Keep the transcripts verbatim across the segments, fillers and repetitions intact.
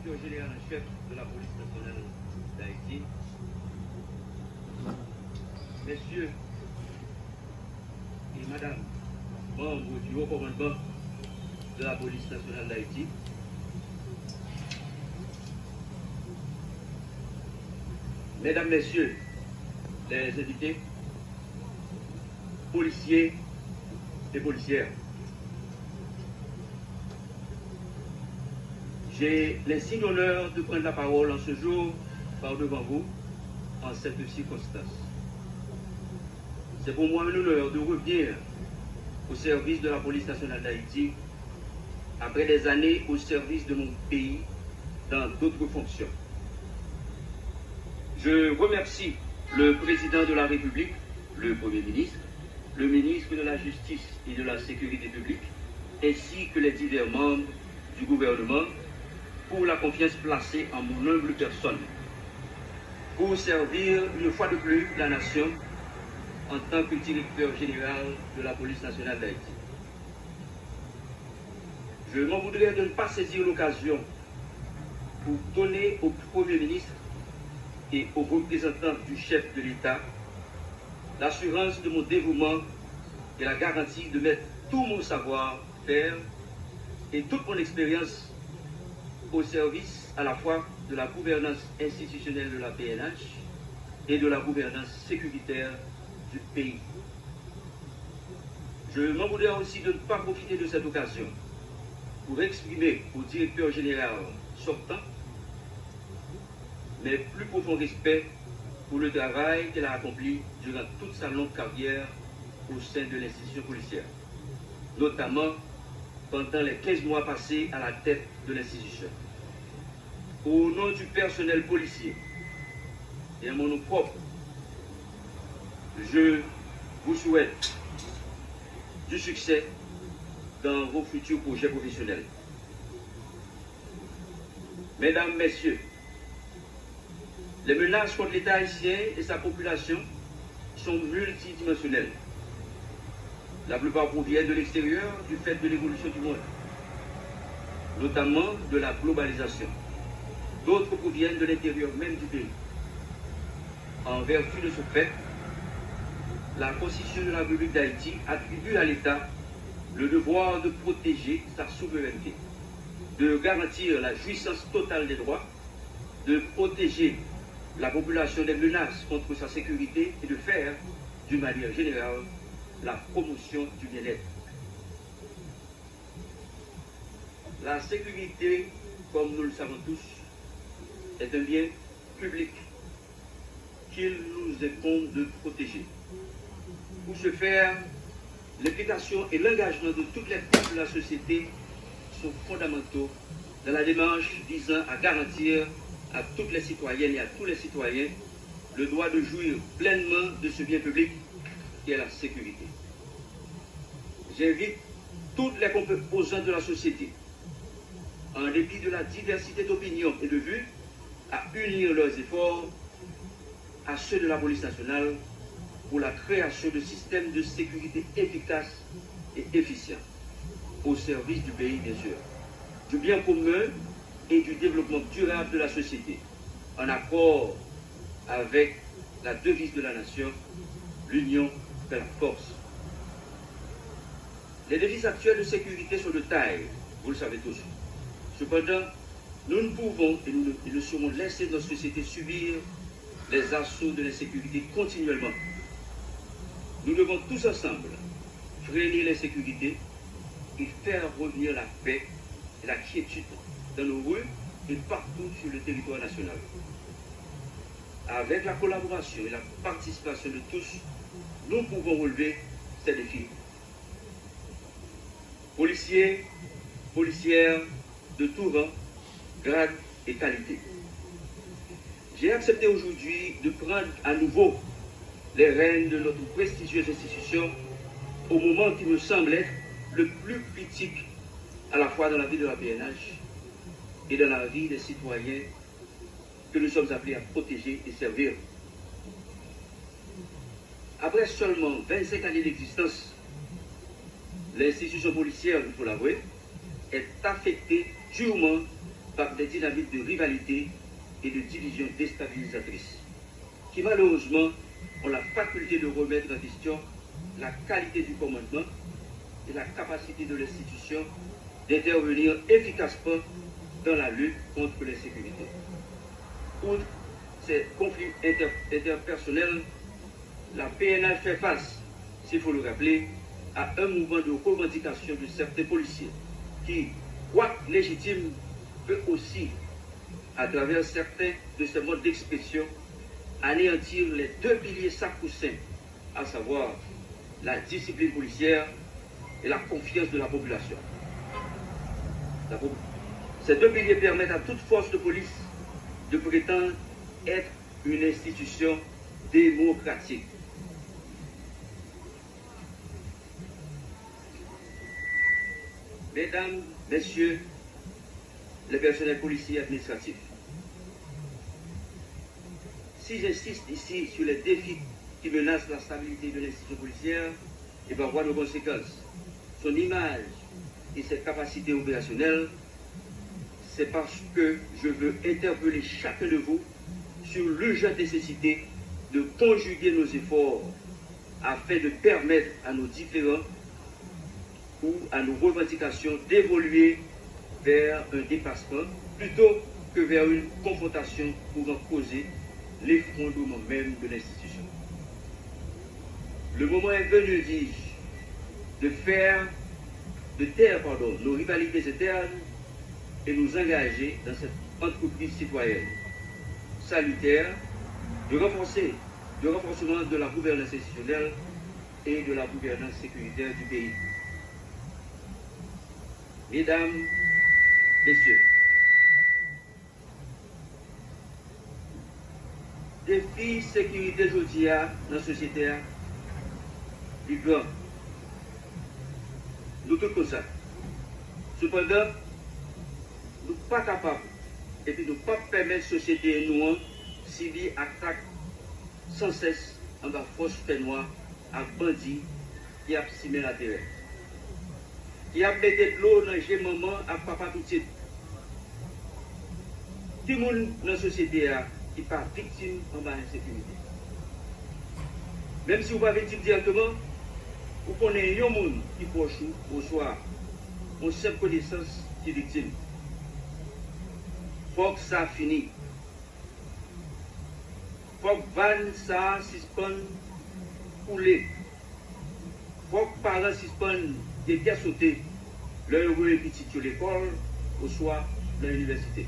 Directeur général en chef de la police nationale d'Haïti, messieurs et madame, membres du haut commandement de la police nationale d'Haïti, mesdames, messieurs les invités, policiers et policières. J'ai l'insigne honneur de prendre la parole en ce jour par devant vous en cette circonstance. C'est pour moi un honneur de revenir au service de la Police nationale d'Haïti après des années au service de mon pays dans d'autres fonctions. Je remercie le président de la République, le Premier ministre, le ministre de la Justice et de la Sécurité publique, ainsi que les divers membres du gouvernement pour la confiance placée en mon humble personne pour servir une fois de plus la nation en tant que directeur général de la Police nationale d'Haïti. Je m'en voudrais de ne pas saisir l'occasion pour donner au Premier ministre et aux représentants du chef de l'État l'assurance de mon dévouement et la garantie de mettre tout mon savoir-faire et toute mon expérience au service à la fois de la gouvernance institutionnelle de la P N H et de la gouvernance sécuritaire du pays. Je m'en voudrais aussi de ne pas profiter de cette occasion pour exprimer au directeur général sortant mes plus profonds respects pour le travail qu'il a accompli durant toute sa longue carrière au sein de l'institution policière, notamment pendant les quinze mois passés à la tête de l'institution. Au nom du personnel policier et à mon nom propre, je vous souhaite du succès dans vos futurs projets professionnels. Mesdames, Messieurs, les menaces contre l'État haïtien et sa population sont multidimensionnelles. La plupart proviennent de l'extérieur du fait de l'évolution du monde, notamment de la globalisation. D'autres proviennent de l'intérieur même du pays. En vertu de ce fait, la Constitution de la République d'Haïti attribue à l'État le devoir de protéger sa souveraineté, de garantir la jouissance totale des droits, de protéger la population des menaces contre sa sécurité et de faire, d'une manière générale, la promotion du bien-être. La sécurité, comme nous le savons tous, est un bien public qu'il nous incombe de protéger. Pour ce faire, l'implication et l'engagement de toutes les couches de la société sont fondamentaux dans la démarche visant à garantir à toutes les citoyennes et à tous les citoyens le droit de jouir pleinement de ce bien public qui est la sécurité. J'invite toutes les composantes de la société, en dépit de la diversité d'opinions et de vues, à unir leurs efforts à ceux de la Police nationale pour la création de systèmes de sécurité efficaces et efficients, au service du pays, bien sûr, du bien commun et du développement durable de la société, en accord avec la devise de la nation, l'union fait la force. Les défis actuels de sécurité sont de taille, vous le savez tous. Cependant, nous ne pouvons et nous ne, et ne saurons laisser notre société subir les assauts de l'insécurité continuellement. Nous devons tous ensemble freiner l'insécurité et faire revenir la paix et la quiétude dans nos rues et partout sur le territoire national. Avec la collaboration et la participation de tous, nous pouvons relever ces défis. Policiers, policières de tout rang, grade et qualité. J'ai accepté aujourd'hui de prendre à nouveau les rênes de notre prestigieuse institution au moment qui me semble être le plus critique à la fois dans la vie de la P N H et dans la vie des citoyens que nous sommes appelés à protéger et servir. Après seulement vingt-cinq années d'existence, l'institution policière, il faut l'avouer, est affectée durement par des dynamiques de rivalité et de division déstabilisatrices, qui malheureusement ont la faculté de remettre en question la qualité du commandement et la capacité de l'institution d'intervenir efficacement dans la lutte contre l'insécurité. Outre ces conflits inter- interpersonnels, la P N H fait face, s'il faut le rappeler, à un mouvement de revendication de certains policiers qui, quoique légitime, peut aussi, à travers certains de ses modes d'expression, anéantir les deux piliers sacro-saints, à savoir la discipline policière et la confiance de la population. La pop- Ces deux piliers permettent à toute force de police de prétendre être une institution démocratique. Mesdames, Messieurs les personnels policiers et administratifs, si j'insiste ici sur les défis qui menacent la stabilité de l'institution policière et par voie de conséquence, son image et ses capacités opérationnelles, c'est parce que je veux interpeller chacun de vous sur l'urgente nécessité de conjuguer nos efforts afin de permettre à nos différends ou à nos revendications d'évoluer vers un dépassement plutôt que vers une confrontation pouvant causer l'effondrement même de l'institution. Le moment est venu, dis-je, de faire, de taire, pardon, nos rivalités internes et nous engager dans cette entreprise citoyenne salutaire de renforcer, de renforcement de la gouvernance institutionnelle et de la gouvernance sécuritaire du pays. Mesdames, Messieurs, defi sekirite jodi a nan sosyete a, li gran. Nou tout konn sa. Sepandan, nou pa kapab epi nou p ap pèmèt sosyete nou an sibi atak sansès anba fòs fènwa ak bandi ki ap simen laterè, ki ap mete dlo nan je manman ak papa pitit. Ki moun nan sosyete a ki pa viktim anba ensekirite? Menm si w pa viktim dirèkteman, ou konnen yon moun ki pwòch ou oswa yon senp konesans ki viktim. Fòk sa fini. Fòk vàn sa a sispann koule. Fòk paran sispann gen kè sote lè yo voye pitit yo lekòl oswa nan inivèsite.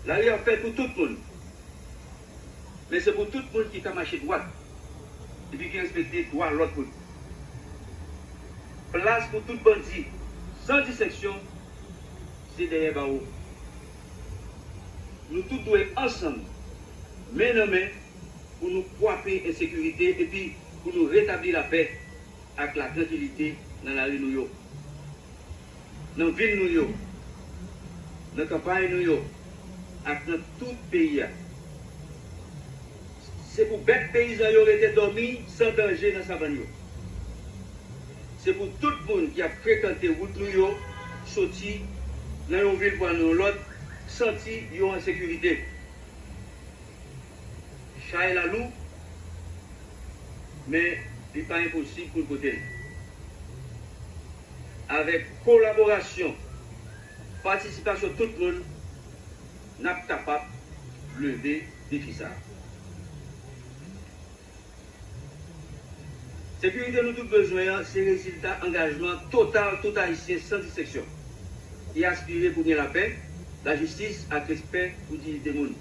Lari ap fèt pou tout moun, men se pou tout moun ki ka mache dwat epi ki respekte dwa lòt moun. Plas pou tout bandi, san distenksyon, se dèyè bawo. Nou tout dwe ansanm, men nan men, pou nou kwape ensekirite epi pou nou retabli lapè ak latrankilite nan lari nou yo, nan vil nou yo, nan kanpay nou yo, ak nan tout peyi a. Se pou bèt peyizan yo rete dòmi san danje nan savann yo. Se pou tout moun ki ap frekante wout nou yo, soti nan yon vil pou al nan yon lòt, santi yo an sekirite. Chay la lou, men li pa enposib pou n pote l. Avèk kolaborasyon, patisipasyon tout moun, n ap kapab leve defi sa a. Sekirite nou tout bezwen an se rezilta angajman total tout Ayisyen san distenksyon ki aspire pou gen lapè, lajistis ak respè pou diyite moun.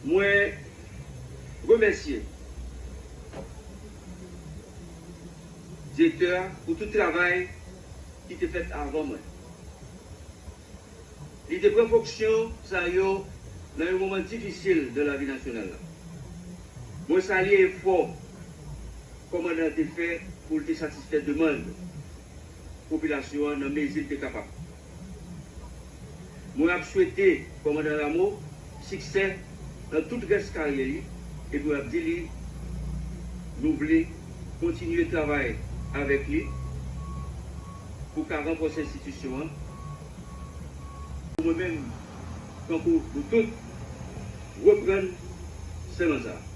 Mwen remèsye direktè a pou tout travay ki te fèt avan mwen. Li te pran fonksyon sa yo nan yon moman difisil de lavi nasyonal la. Mwen salye efò kòmandan an te fè pou l te satisfè demann popilasyon an nan mezi l te kapab. Mwen ap swete kòmandan Rameau siksè nan tout rès karyè li, epi mwen ap di li nou vle kontinye travay avèk li pou ka ranfòse enstitisyon an, pou mwen menm, tankou nou tout, reprann sèman sa a.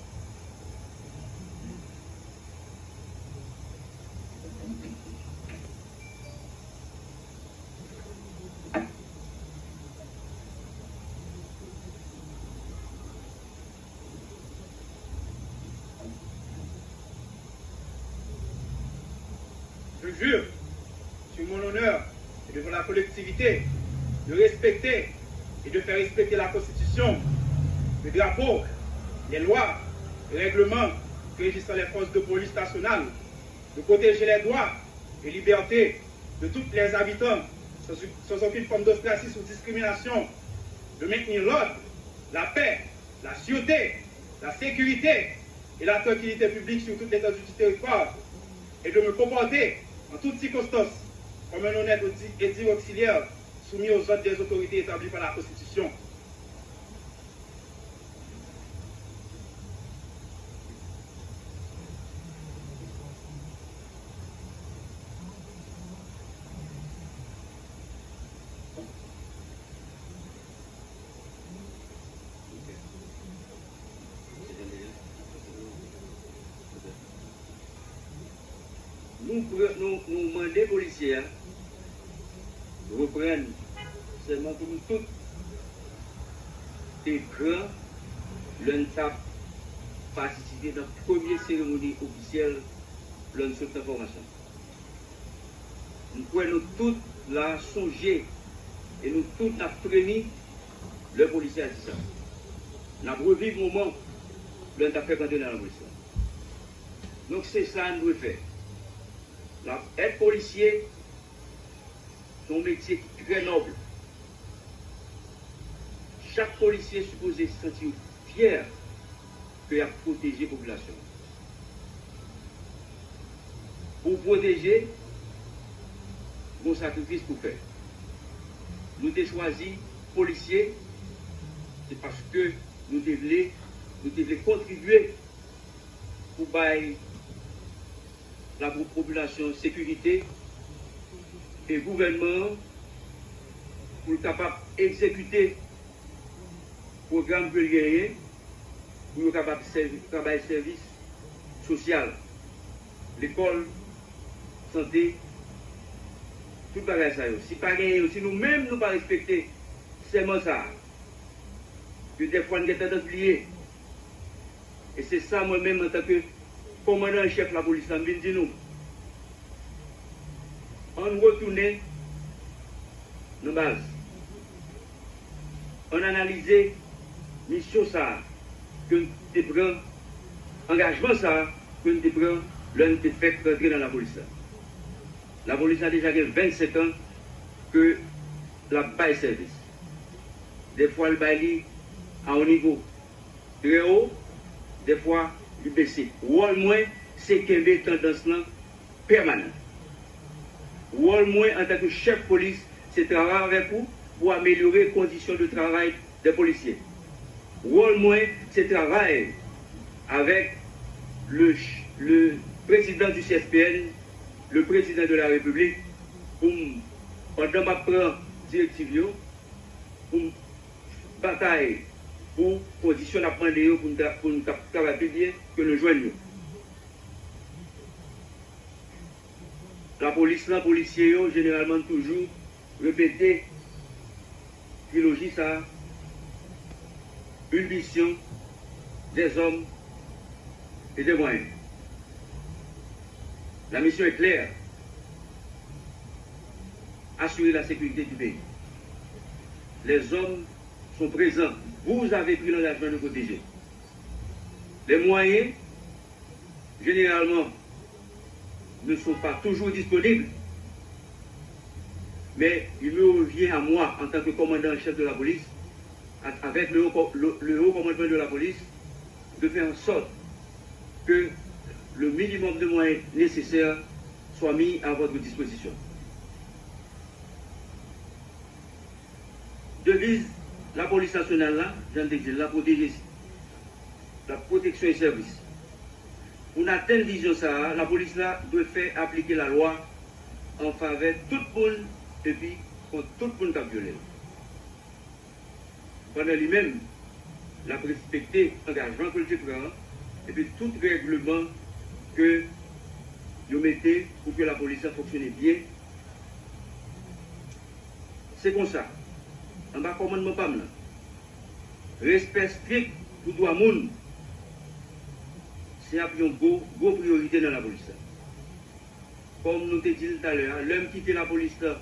Je jure, sur mon honneur et devant la collectivité, de respecter et de faire respecter la Constitution, le drapeau, les lois et règlements qui régissent les forces de police nationale, de protéger les droits et libertés de tous les habitants sans, sans aucune forme d'ostracisme ou discrimination, de maintenir l'ordre, la paix, la sûreté, la sécurité et la tranquillité publique sur toute l'étendue du territoire et de me comporter en toutes circonstances comme un honnête et digne auxiliaire soumis aux ordres des autorités établies par la Constitution. Nou pran, nou, nou mande polisye a reprann sèman ke nou tout te pran lè n t ap patisipe nan premye seremoni ofisyèl lè n sot nan fòmasyon. M kwè nou tout la sonje e nou tout n ap fremi lè polisye a di sa. N ap reviv moman lè n t ap fèk antre nan lapolis la. Donk, se sa n dwe fè. N ap èd polisye, se yon metye ki trè nòb. Chak polisye sipoze santi yo fyè ke y ap pwoteje popilasyon an. Pou w pwoteje, gen yon sakrifis pou w fè. Nou te chwazi polisye, se paske nou te vle, nou te vle kontribye pou bay la popilasyon sekirite e gouvènman an pou l kapab egzekite pwogram ke l genyen pou yo kapab sèvi, ka bay sèvis sosyal, lekòl, sante, tout bagay sa yo. Si pa genyen yo, si nou menm nou pa respekte sèman sa a, ke dèfwa n gen tandans bliye, e se sa mwen menm antanke kòmandan an chèf lapolis la, m vin di nou, ann retounen nan baz. Ann analize misyon sa a ke n te pran, angajman sa a ke n te pran lè n te fèk rantre nan lapolis la. Lapolis la deja gen vennsenk an ke l ap bay sèvis. Dèfwa l bay li a yon nivo trè wo, dèfwa li bese. Wòl mwen, se kenbe tandans lan pèmanan. Wòl mwen antanke chèf polis, se travay avèk ou pou amelyore kondisyon de travay dè polisye. Wòl mwen, se travay avèk le, le prezidan du C S P N, le prezidan de la Repiblik, pou m, pandan m ap pran direktiv yo, pou m batay pou kondisyon n ap mande yo pou n tra-, pou n kab travay pi byen ke nou jwenn yo. Lapolis lan, polisye yo, jeneralman, toujou repete triloji sa a, une mission, des hommes et des moyens. La mission est claire, assurer la sécurité du pays. Les hommes sont présents. Vous avez pris l'engagement de protéger. Les moyens, généralement, ne sont pas toujours disponibles, mais il me revient à moi, en tant que commandant en chef de la police, à- avec le haut co- le- le haut commandement de la police, de faire en sorte que le minimum de moyens nécessaires soient mis à votre disposition. Deviz lapolis nasyonal la, jan n te di l la, pwoteje, la pwoteksyon e sèvis. Pou n atenn vizyon sa a, lapolis la dwe fè aplike lalwa an favè tout moun epi kont tout moun k ap vyole l. Pandan li menm, l ap respekte angajman ke l te pran an epi tout règleman ke yo mete pou ke lapolis la fonksyone byen. Se konsa, anba kòmandman pa m nan, respè strik pou dwa moun se ap yon gwo, gwo priyorite nan lapolis la. Kòm nou te di l talè a, lè m kite lapolis la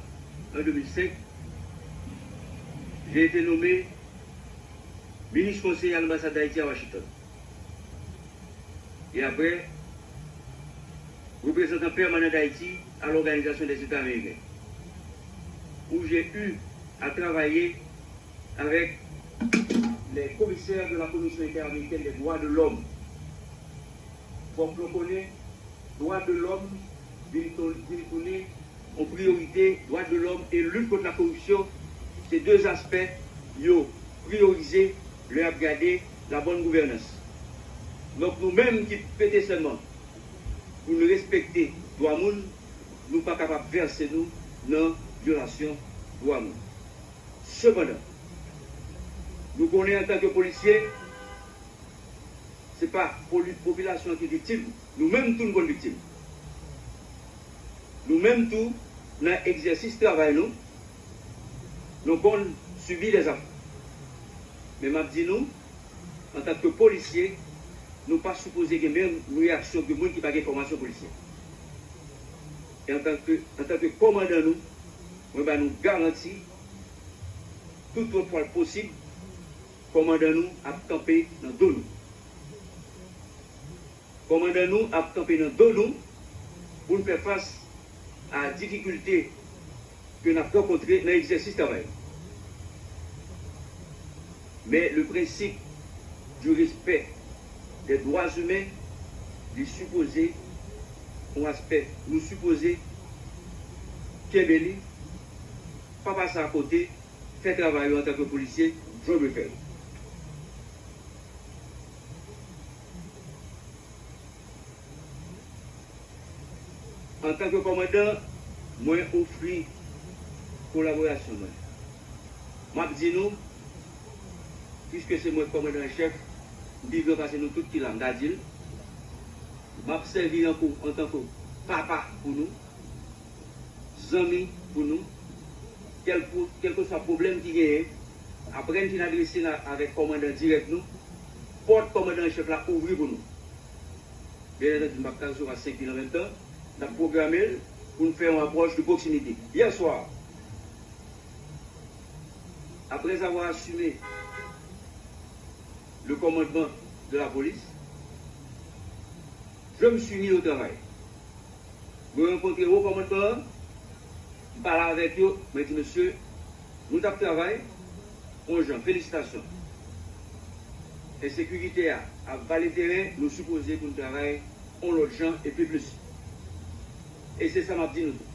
an de mil senk, j'ai été nommé minis konseye a lanbasad Dayiti a Washington. E apre, reprezantan pèmanan Dayiti a l'Organisation des États Américains, où j'ai eu à travailler avec les commissaires de la Commission interaméricaine des droits de l'homme. Fòk nou konnen dwa de lòm vin tou- vin tounen yon priyorite. Dwa de lòm e lit kont la koripsyon se de aspè yo priyorize lè y ap gade la bonne gouvernance. Donk, nou menm ki prete sèman pou n respekte dwa moun, nou pa kapab vèse nou nan vyolasyon dwa moun. Sepandan, nou konnen antanke polisye, se pa poli- popilasyon an ki viktim, nou menm tou n konn viktim. Nou menm tou, nan egzèsis travay nou, nou konn sibi dèzafè. Men m ap di nou, antanke polisye, nou pa sipoze gen menm reyaksyon ke moun ki pa gen fòmasyon polisye. E antanke, antanke kòmandan nou, mwen ba nou garanti, toutotan l posib, kòmandan nou ap kanpe nan do nou. Kòmandan nou ap kanpe nan do nou pou n fè fas a difikilte ke n ap rankontre nan egzèsis travay. Men le principe du respect des droits humains, li sipoze yon aspè nou sipoze kenbe li, pa pase akote, fè travay yo antanke polisye, jan w dwe fè l. Antanke kòmandan, mwen ofri kolaborasyon mwen. M ap di nou, piske se mwen k kòmandan an chèf, m pi gran pase nou tout ki la, m ta di l, m ap sèvi anko antanke papa pou nou, zanmi pou nou, kèlke, kèlkeswa pwoblèm ki genyen, apre n fin adrese l avèk kòmandan dirèk nou, pòt kòmandan an chèf la ouvri pou nou. Byen antandi, m p ap ka resevwa senk mil an menm tan. N ap pwograme l pou n fè yon apwòch de pwoksimite. Yè swa, après avoir assumé le commandement de la police, je me suis mis au travail. Mwen rankontre wo kòmandman an, m pale avèk yo, mwen di, mesye, nou t ap travay, on jan, felisitasyon. Ensekirite a ap vale teren, nou sipoze pou n travay on lòt jan epi plis. E se sa m ap di nou tou.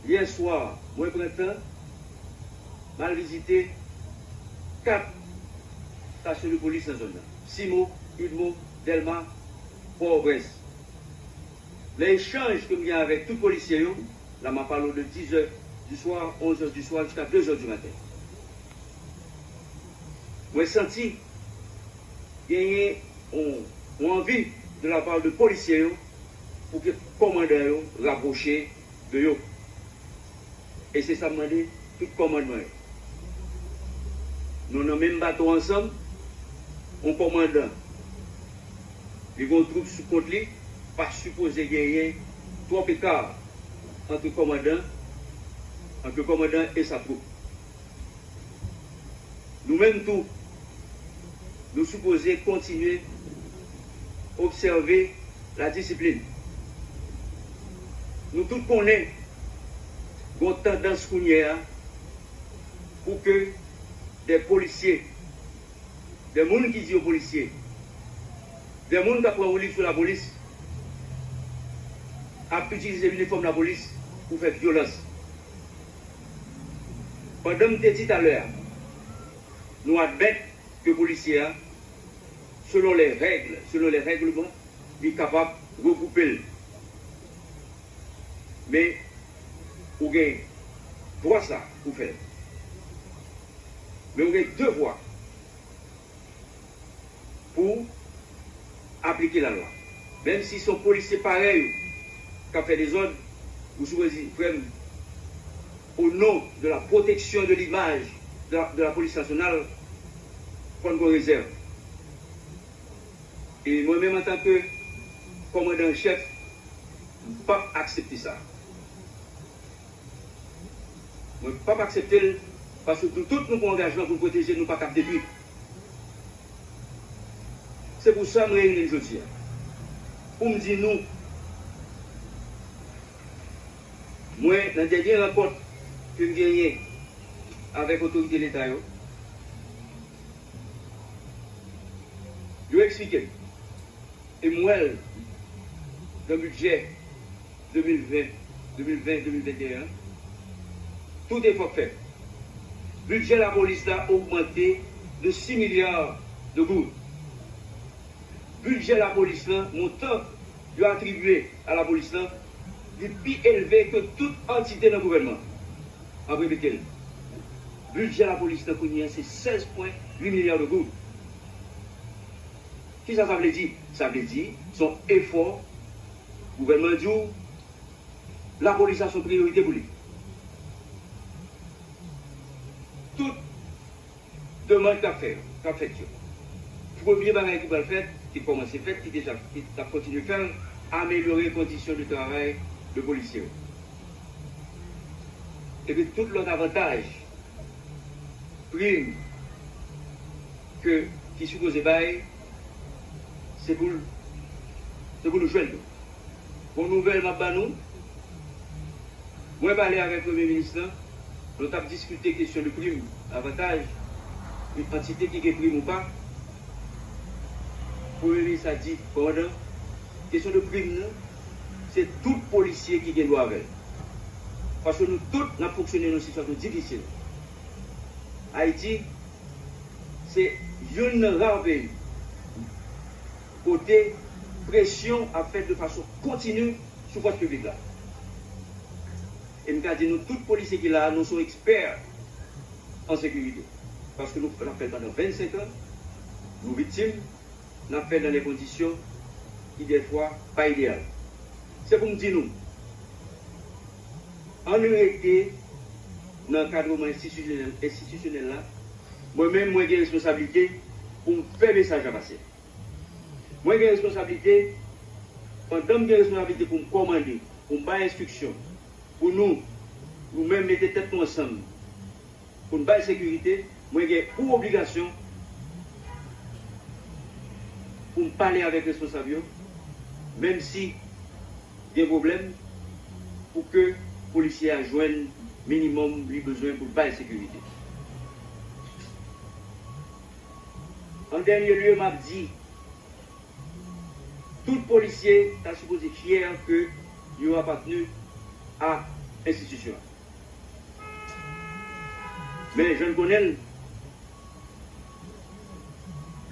Yè swa, mwen pran tan, m al vizite kat estasyon de polis nan zòn nan. Simo, Udmo, Dèlma, Pòtoprens. Nan echanj ke m gen avèk tout polisye yo, la m ap pale w de dix heures du soir, onze heures du soir, jiska deux heures du matin. Mwen santi genyen yon, yon anvi de la part de polisye yo pou ke kòmandan yo rapwoche de yo. E se sa m mande tout kòmandman yo. Nou nan menm bato ansanm, yon kòmandan, li gen yon twoup sou kont li, pa sipoze genyen twòp eka ant kòmandan, ant kòmandan e sa twoup. Nou menm tou, nou sipoze kontinye obsève ladisiplin. Nou tout konnen gen yon tandans kounye a pou ke de polisye, de moun ki di yo polisye, de moun k ap pran woulib sou lapolis ap itilize inifòm lapolis pou fè vyolans. Pandan m te di talè a, nou admèt ke polisye a, selon les règles, selon les règlements, li kapab regwoupe l. Men, Ou gen dwa sa pou fè l. Men ou gen devwa pou aplike lalwa. Menm si se yon polisye parèy ou k ap fè dezòd, ou sipoze di, frè m, au nom de la protection de l'image de la, de la police nationale, fò n gen rezèv. E mwen menm, antanke kòmandan an chèf, m p ap aksepte sa. Mwen p ap aksepte l, paske nou tout nou pran angajman pou n pwoteje, nou pa kab detwi. Se pou sa m reyini n jodi a, pou m di nou, mwen, nan dènye rankont ke m genyen avèk otorite Leta yo, yo eksplike m, e m wè l nan bidjè de mil ven, de mil ven, de mil venteyen an, tout efò k fèt. Bidjè lapolis la ogmante de sis milya de goud. Bidjè lapolis lan, montan yo atribye a lapolis lan, li pi elve ke tout antite nan gouvènman. M ap repete l. Bidjè lapolis lan kounye a se sèz pwen uit milya de goud. Kisa sa vle di? Sa vle di, se yon efò, gouvènman an di w, lapolis la se yon priyorite pou li. Tout demann k ap fè, k ap fèt yo. Premye bagay ki pral fèt, ki kòmanse fèt, ki deja, ki t ap kontinye fè l, amelyore kondisyon de travay de polisye yo. Epi tout lòt avantaj, prim ke, ki sipoze bay, se pou l, se pou nou jwenn yo. Bon nouvèl m ap ba nou, mwen pale avèk premye minis lan, nou t ap diskite kesyon de prim, avantaj, antite ki gen prim ou pa. Premye minis la di, kòmandan, kesyon de prim nan, se tout polisye ki gen dwa avè l. Paske nou tout, n ap fonksyone nan yon sitiyasyon difisil. Ayiti, se youn nan ra peyi kote presyon ap fèt de fason kontini sou fòs piblik la. E m ka di nou, tout polisye ki la a, nou se yon ekspè an sekirite. Paske nou, n ap fè l pandan vennsenk an, nou viktim, n ap fè l nan de kondisyon ki dèfwa pa ideyal. Se pou m di nou, ann rete nan ankadreman enstitisyonèl, enstitisyonèl la. Mwen menm, mwen gen responsablite pou m fè mesaj la pase. Mwen gen responsablite, pandan m gen responsablite pou m kòmande, pou m bay enstriksyon, pou nou, nou menm mete tèt nou ansanm, pou n bay sekirite, mwen gen pou obligasyon pou m pale avèk responsab yo, menm si gen pwoblèm, pou ke polisye a jwenn minimòm li bezwen pou l bay sekirite. An dènye lye, m ap di, tout polisye ta sipoze fyè ke yo apatni a enstitisyon an. Men, jan n konnen l,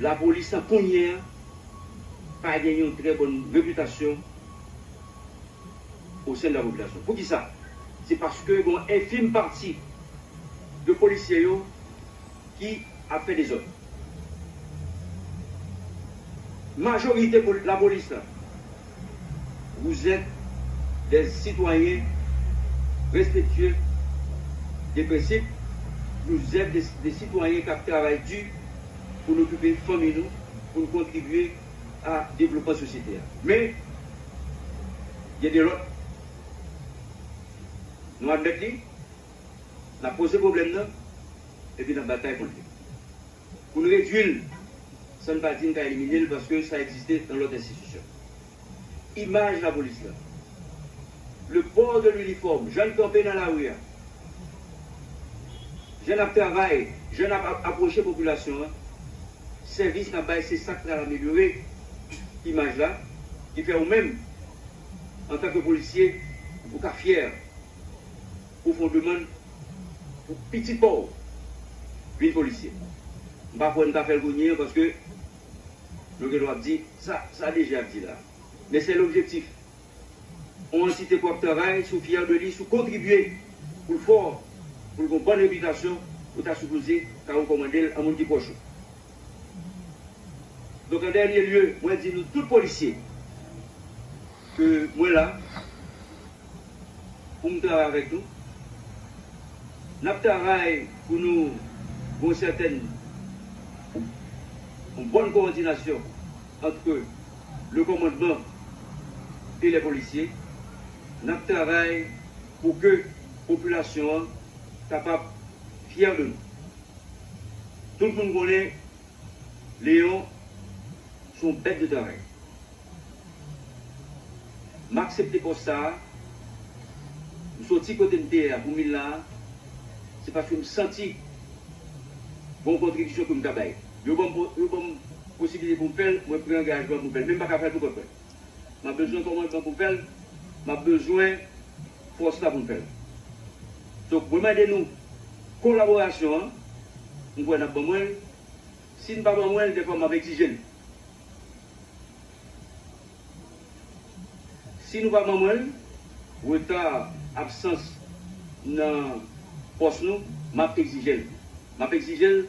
lapolis lan kounye a pa gen yon trè bòn repitasyon au sein de la population. Poukisa? Se paske gen yon enfim pati de polisye yo ki ap fè dezòd. Majorite pol-, lapolis la, vous êtes des citoyens respectueux des principes, vous êtes des, des citoyens k ap travay di pou n okipe fanmi nou, pou n kontribye a devlopman sosyete a. Men, gen de lòt, nou admèt li, n ap poze pwoblèm nan, epi n ap batay kont li. Pou n redui l, san n pa di n ka elimine l, paske sa egziste nan lòt enstitisyon. Imaj lapolis la, le port de l'uniforme, jan n kanpe nan lari a, jan n ap travay, jan n ap ap-, apwoche popilasyon an, sèvis n ap bay, se sa k pral amelyore imaj la, ki fè ou menm, antanke polisye, ou ka fyè pou fè yon demann pou pitit pa w vin polisye. M pa kwè n ka fè l kounye a, paske nou gen dwa ap di sa, sa D G ap di la. Men se lobjektif. Yon antite pou ap travay, si w fyè de li, si w kontribye pou l fò, pou l gen yon bòn repitasyon, ou ta sipoze ka rekòmande l a moun ki pwòch ou. Donk, an dènye lye, mwen di nou tout polisye ke mwen la pou m travay avèk nou. N ap travay pou nou gen yon sètèn, yon bòn kowòdinasyon ant le kòmandman e lè polisye. N ap travay pou ke popilasyon an kapab fyè de nou. Tout moun konnen Leyon se yon bèt de travay. M aksepte pòs sa a. M soti kote m te ye a pou m vin la a. Se paske m santi gen yon kontribisyon ke m ka bay. Yo ban m, yo ban m posibilite pou m fè l, mwen pran angajman pou m fè l. Men m pa ka fè l pou kont mwen. M ap bezwen kòmandman pou m fè l. M ap bezwen fòs la pou m fè l. Donk, mwen mande nou kolaborasyon an. M kwè n ap ban mwen l. Si n pa ban mwen l, dèfwa m ap egzije l. Si nou pa ban mwen l, reta, absans nan pòs nou, m ap egzije l. M ap egzije l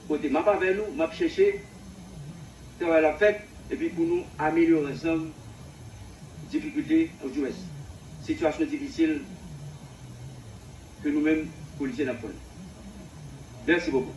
kote m ap avè nou, m ap chèche travay la fèt, epi pou nou amelyore ansanm difikilte, oudimwens, sitiyasyon difisil ke nou menm, polisye, n ap konn. Mèsi bokou.